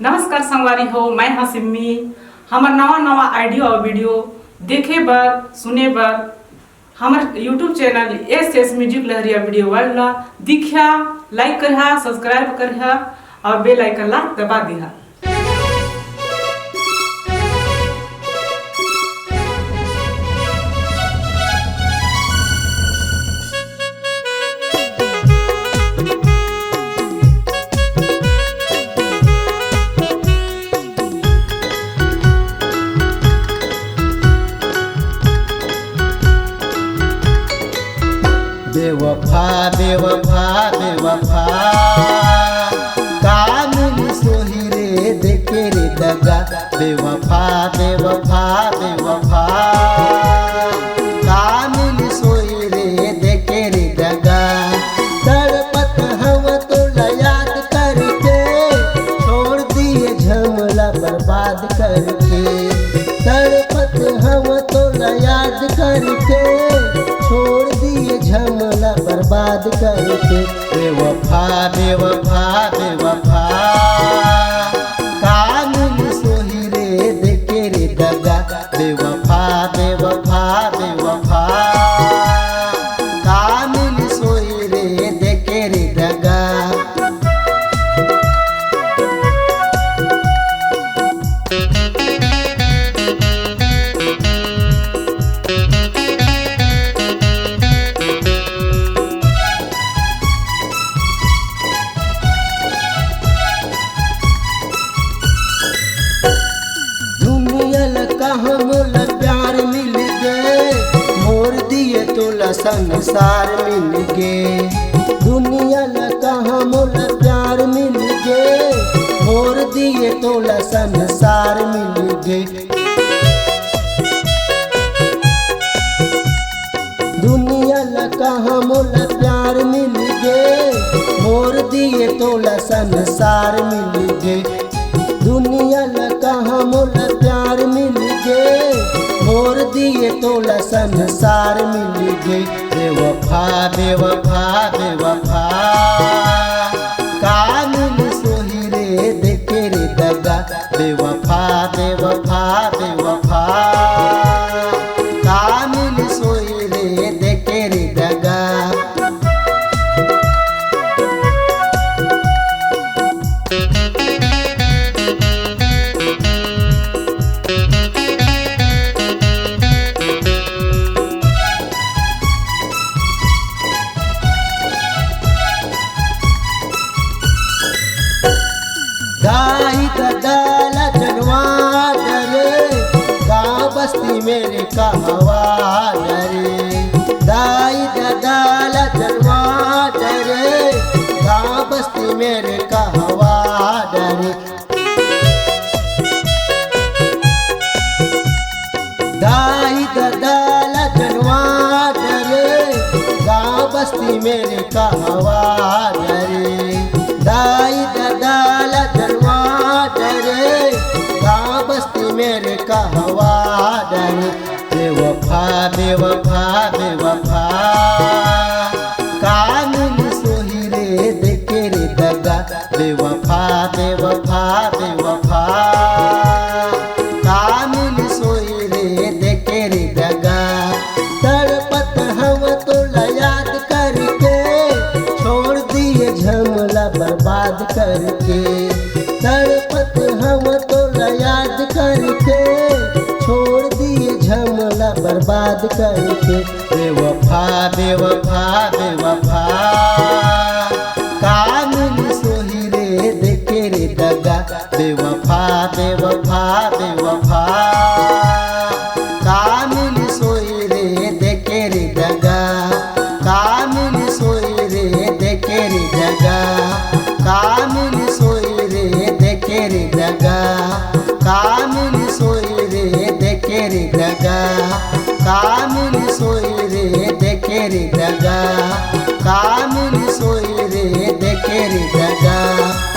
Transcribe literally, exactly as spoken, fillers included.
नमस्कार संगवारी हो, मैं हाँ सिम्मी। हमर नवा नवा audio और video देखे बर, सुने बर हमर YouTube channel S S Music लहरिया video world ला दिखिया, like करिहा, subscribe करिहा और bell icon ला दबा दिहा। बेवफा, बेवफा, बेवफा, का मिली सोही रे देके रे दगा। बेवफा, बेवफा, बेवफा, का मिली सोही रे देके रे दगा। तड़पत हव तोला याद करके, छोड़ दिए झमला बर्बाद करके। तड़पत हव तोला याद करके, छोड़ दिए झमला बर्बाद करके। बेवफा, बेवफा, बेवफा, का मिली सोही रे देके रे दगा। बेवफा, बेवफा, बेवफा, का मिली सोही रे देके रे दगा। दुनिया ला कहाँ मोला प्यार मिल गे, मोर दिए तोला संसार मिल गे। दुनिया ला कहाँ मोला प्यार मिल गे, मोर दिए तोला संसार मिल गे। दुनिया ला कहाँ मोला प्यार मिल गे, मोर दिए तोला संसार मिल गे। दुनिया ला कहाँ मोला प्यार मिल गे, मोर दिए तोला संसार मिल गे। बेवफा, बेवफा, बेवफा, का मिली सोही रे देके रे दगा। बेवफा, बेवफा, बेवफा, का मिली सोही रे देके रे दगा। दाई ददा ला जनवा डरे, गाँव बस्ती मेरे कहवा डरे। दाई ददा ला जनवा डरे, गाँव बस्ती मेरे कहवा डरे। दाई ददा ला जनवा डरे, गाँव बस्ती मेरे कहवा डरे। दाई ददा ला जनवा डरे, गाँव बस्ती मेरे कहवा डरे। बेवफा, बेवफा, बेवफा, का मिली सोही रे देके रे दगा। बेवफा, बेवफा, बेवफा, का मिली सोही रे देके रे दगा। तड़पत हव तोला याद करके, छोड़ दिए झमला बर्बाद करके। तड़पत हव तोला याद करके, छोड़ दिए झमला बर्बाद करके। बेवफा, बेवफा, बेवफा, का मिली सोही रे देके रे दगा। बेवफा, बेवफा, बेवफा, का मिली सोही रे देके रे दगा। का मिली सोही रे देके रे दगा। का मिली सोही रे देके रे दगा। का मिली सोही रे देके रे दगा। का मिली सोही रे देके रे दगा। का मिली सोही रे देके रे दगा।